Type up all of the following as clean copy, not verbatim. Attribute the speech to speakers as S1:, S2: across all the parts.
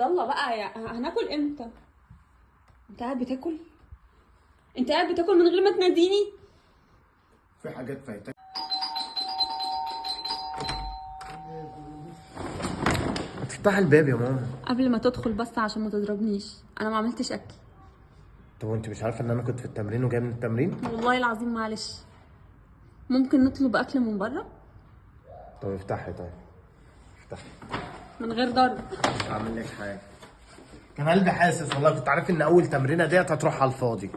S1: الله بقى، يا هناكل امتى؟ انت قاعد بتاكل؟ انت قاعد بتاكل من غير ما تناديني؟
S2: في حاجات فايتك. تفتح الباب يا ماما
S1: قبل ما تدخل بس عشان ما تضربنيش، انا ما عملتش اكل.
S2: طب وانت مش عارفه ان انا كنت في التمرين وجاي من التمرين؟
S1: والله العظيم معلش، ممكن نطلب اكل من بره؟
S2: طب افتحي، طيب افتحي
S1: من غير ضرب.
S2: مش هعمل لك حاجة. كان قلبي حاسس والله، كنت عارف ان اول تمرينه ديت هتروح على الفاضي.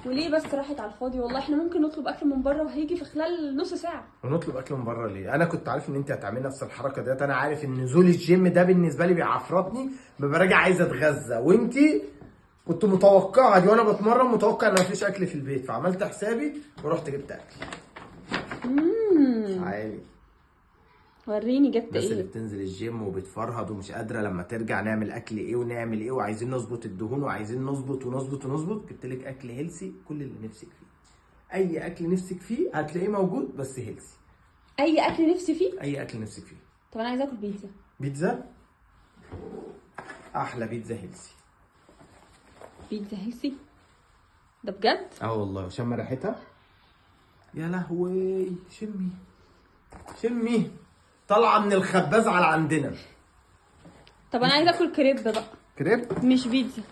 S1: وليه بس راحت على الفاضي؟ والله احنا ممكن نطلب اكل من بره وهيجي في خلال نص ساعة.
S2: ونطلب اكل من بره ليه؟ انا كنت عارف ان انت هتعملي نفس الحركة ديت. انا عارف ان نزول الجيم ده بالنسبة لي بيعفرطني، ببقى راجع عايز اتغذى، وانت كنت متوقعه دي وانا بتمرن، متوقع ان مفيش اكل في البيت، فعملت حسابي ورحت جبت اكل. تعالي
S1: وريني جبت ايه.
S2: الناس اللي بتنزل الجيم وبتفرهد ومش قادرة لما ترجع نعمل اكل ايه ونعمل ايه، وعايزين نظبط الدهون وعايزين نظبط ونظبط ونظبط، جبت لك اكل healthy، كل اللي نفسك فيه. اي اكل نفسك فيه هتلاقيه موجود، بس healthy.
S1: اي اكل نفسي فيه؟
S2: اي اكل نفسك فيه.
S1: طب انا عايزه اكل بيتزا.
S2: بيتزا؟ احلى بيتزا healthy.
S1: بيتزا healthy؟ ده بجد؟
S2: اه والله، شم ريحتها. يا لهوي، شمي شمي، طالعه من الخباز على عندنا.
S1: طب انا عايزه اكل كريب بقى.
S2: كريب؟
S1: مش بيتزا.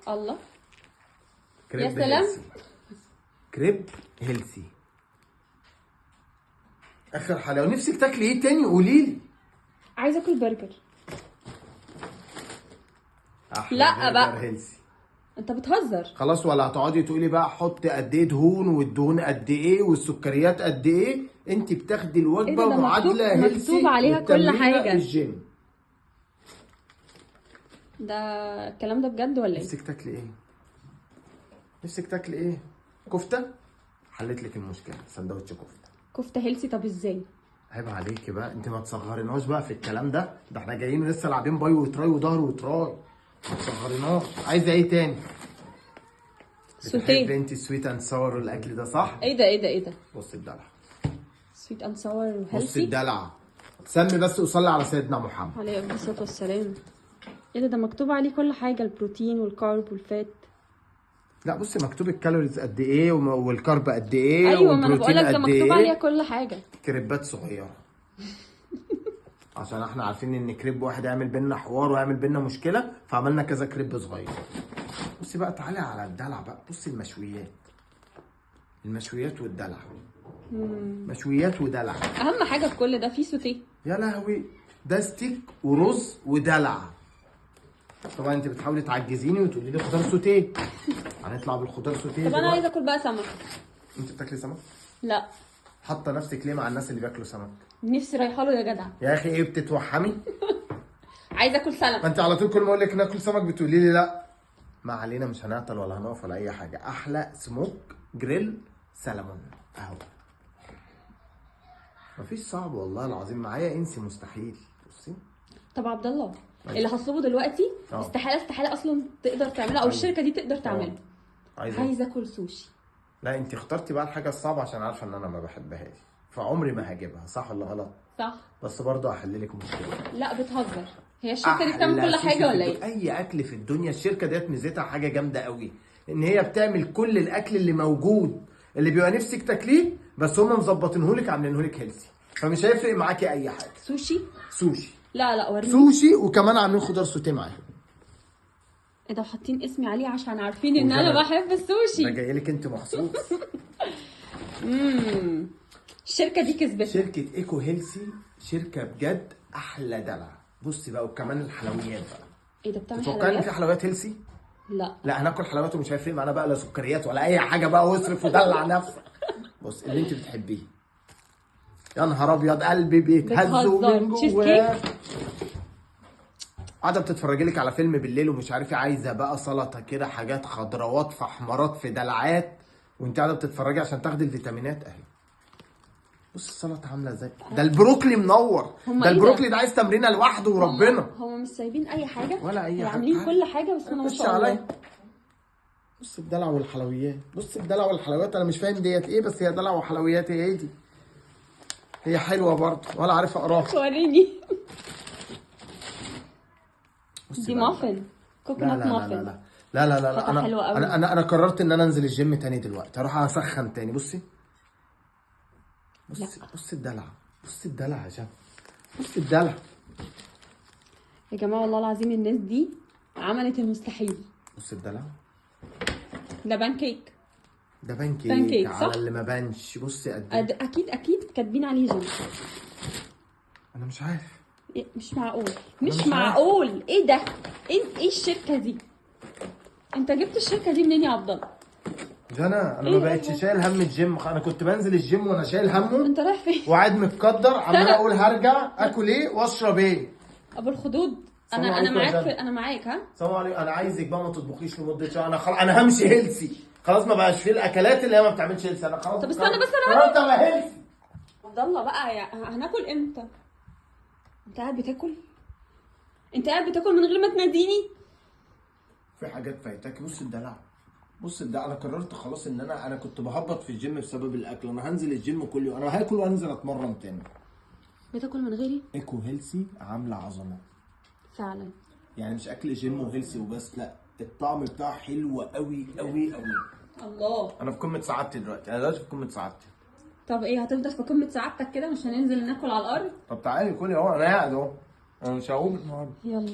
S1: الله،
S2: كريب
S1: يا سلام.
S2: healthy. كريب healthy. اخر حلاوة. نفسك تاكلي ايه تاني؟ قولي لي.
S1: عايزه اكل برجر.
S2: احلى
S1: لا بقى
S2: healthy.
S1: انت بتهزر.
S2: خلاص، ولا هتقعدي تقولي بقى حط قد ايه دهون والدهون قد ايه والسكريات قد ايه؟ انت بتاخدي الوجبة
S1: إيه ده؟
S2: معادلة healthy،
S1: مكتوب عليها كل حاجة.
S2: الجيم
S1: ده الكلام ده بجد ولا ايه؟
S2: نفسك تاكلي ايه؟ نفسك تاكلي ايه؟ كفته؟ حلت لك المشكلة، سندوتش كفته.
S1: كفته healthy؟ طب ازاي؟
S2: عيب عليكي بقى، انت ما تصغريناش بقى في الكلام ده، ده احنا جايين لسه لاعبين bi و tri وظهر و tri، ما تصغريناش. عايزه ايه تاني؟
S1: سوتيه.
S2: بتحبي انت sweet and sour والاكل ده صح؟
S1: ايه ده ايه ده ايه ده؟
S2: بصي الدلع.
S1: sweet and sour و healthy.
S2: بصي الدلع. سمي بس وصلي على سيدنا محمد
S1: عليه الصلاة والسلام. ايه ده؟ ده مكتوب عليه كل حاجة، البروتين وال carb وال fat.
S2: لا بصي مكتوب ال calories قد ايه وال carb قد ايه.
S1: ايوه ما انا
S2: والبروتين
S1: بقول لك ده
S2: قد
S1: مكتوب
S2: ايه.
S1: عليها كل حاجة.
S2: كريبات صغيرة عشان احنا عارفين ان كريب واحد هيعمل بينا حوار ويعمل بينا مشكلة، فعملنا كذا كريب صغير. بصي بقى، تعالي على الدلع بقى. بصي المشويات، المشويات والدلع. مشويات ودلع.
S1: اهم حاجة في كل ده في سوتيه.
S2: يا لهوي، ده ستيك ورز ودلع. طبعا انت بتحاولي تعجزيني وتقولي لي خضار سوتيه. هنطلع بالخضار سوتيه.
S1: طب انا عايزه اكل بقى سمك.
S2: انت بتاكلي سمك؟
S1: لا.
S2: حاطه نفسك ليه مع الناس اللي بياكلوا سمك؟
S1: نفسي رايحة له يا جدع.
S2: يا اخي ايه بتتوحمي؟
S1: عايزه اكل سمك.
S2: ما انت على طول كل ما اقول لك ناكل سمك بتقولي لي لا. ما علينا، مش هنعطل ولا هنقف ولا اي حاجة. احلى smoke grill salmon اهو. مفيش صعب والله العظيم، معايا انسي مستحيل. بصي.
S1: طب عبد الله، اللي هطلبه دلوقتي استحالة استحالة اصلا تقدر تعمله، او الشركة دي تقدر تعمله. عايزه اكل سوشي.
S2: لا انت اخترتي بقى الحاجة الصعبة عشان عارفه ان انا ما بحبهاش، فعمري ما هجيبها، صح ولا غلط؟
S1: صح.
S2: بس برضه هحل لك مشكلة.
S1: لا بتهزر، هي الشركة دي بتعمل كل حاجة ولا ايه؟
S2: اي اكل في الدنيا الشركة ديت ميزتها حاجة جامدة قوي، ان هي بتعمل كل الاكل اللي موجود اللي بيبقى نفسك تاكليه، بس هم مظبطينهولك عاملينهولك healthy، فمش هيفرق معاكي اي حاجة.
S1: سوشي؟
S2: سوشي.
S1: لا لا وريني.
S2: سوشي، وكمان عاملين خضار سوتيه معاهم.
S1: ايه ده، حاطين اسمي عليه عشان عارفين ان انا بحب السوشي.
S2: ده جاي لك انت مخصوص.
S1: الشركة دي كسبت.
S2: شركة Eco Healthy، شركة بجد احلى دلع. بصي بقى، وكمان الحلويات بقى.
S1: ايه ده، بتعمل
S2: تتوقعي
S1: حلويات؟
S2: ان في حلويات healthy؟
S1: لا
S2: لا، هناكل حلويات ومش هيفرق معانا بقى لا سكريات ولا اي حاجة بقى، واصرف ودلع نفسك. بص اللي انت بتحبيه. يا نهار ابيض، قلبي بيتهز من جواه. قاعدة بتتفرجي لك على فيلم بالليل ومش عارفه، عايزه بقى سلطة كده، حاجات خضروات في حمارات في دلعات، وانت قاعدة بتتفرجي عشان تاخدي الفيتامينات اهي. بص السلطة عامله ازاي. ده البروكلي منور. ده البروكلي ده عايز تمرينه لوحده وربنا.
S1: هم مش سايبين اي حاجة
S2: ولا اي حاجة،
S1: عاملين كل حاجة، بس انا ما شاء الله.
S2: بص الدلع والحلويات، بص الدلع والحلويات. انا مش فاهم ديت ايه، بس هي دلع وحلويات. ايه دي؟ هي حلوة برضه ولا عارف اقراها.
S1: وريني. دي muffin، coconut muffin.
S2: لا لا لا لا لا، انا
S1: حلوة قوي.
S2: انا قررت ان انا انزل الجيم تاني دلوقتي، اروح اسخن تاني. بصي بصي بصي الدلع، بصي الدلع يا جماعة، بصي الدلع
S1: يا جماعة. والله العظيم الناس دي عملت المستحيل.
S2: بصي الدلع
S1: ده بانكيك،
S2: ده بانكيك على اللي ما بانش. بصي قد ايه،
S1: اكيد اكيد كاتبين عليه جيم.
S2: انا مش عارف،
S1: مش معقول، مش معقول. ايه ده؟ ايه الشركة دي؟ انت جبت الشركة دي منين يا عبد الله؟
S2: جنى انا ما بقتش شايل هم الجيم، انا كنت بنزل الجيم وانا شايل همه.
S1: انت رايح فين؟
S2: وقاعد متقدر، عمال اقول هرجع اكل ايه واشرب ايه.
S1: ابو الخدود. انا معاك انا معاك. ها
S2: السلام عليكم. انا عايزك بقى ما تطبخيش لمدة شهر. انا خلاص انا همشي healthy خلاص، ما بقاش فيه الاكلات اللي هي ما بتعملش healthy. انا خلاص.
S1: طب استنى بس، انا
S2: قررت ابقى healthy.
S1: عبد الله بقى هناكل امتى؟ انت قاعد بتاكل؟ انت قاعد بتاكل من غير ما تناديني؟
S2: في حاجات فايتاكي. بص الدلع، بص الدلع. انا قررت خلاص ان انا كنت بهبط في الجيم بسبب الاكل. انا هنزل الجيم كل يوم، انا هاكل وانزل اتمرن تاني.
S1: بتاكل من غيري؟
S2: Eco Healthy عامله عظمه
S1: فعلا،
S2: يعني مش اكل جيم و healthy وبس، لا الطعم بتاعه حلو قوي قوي قوي.
S1: الله،
S2: انا في قمة سعادتي دلوقتي، انا دلوقتي في قمة سعادتي.
S1: طب ايه، هتفضل في قمة سعادتك كده؟ مش هننزل ناكل على الارض؟
S2: طب تعالي كلي اهو، انا قاعد اهو، انا مش هقوم النهارده.
S1: يلا.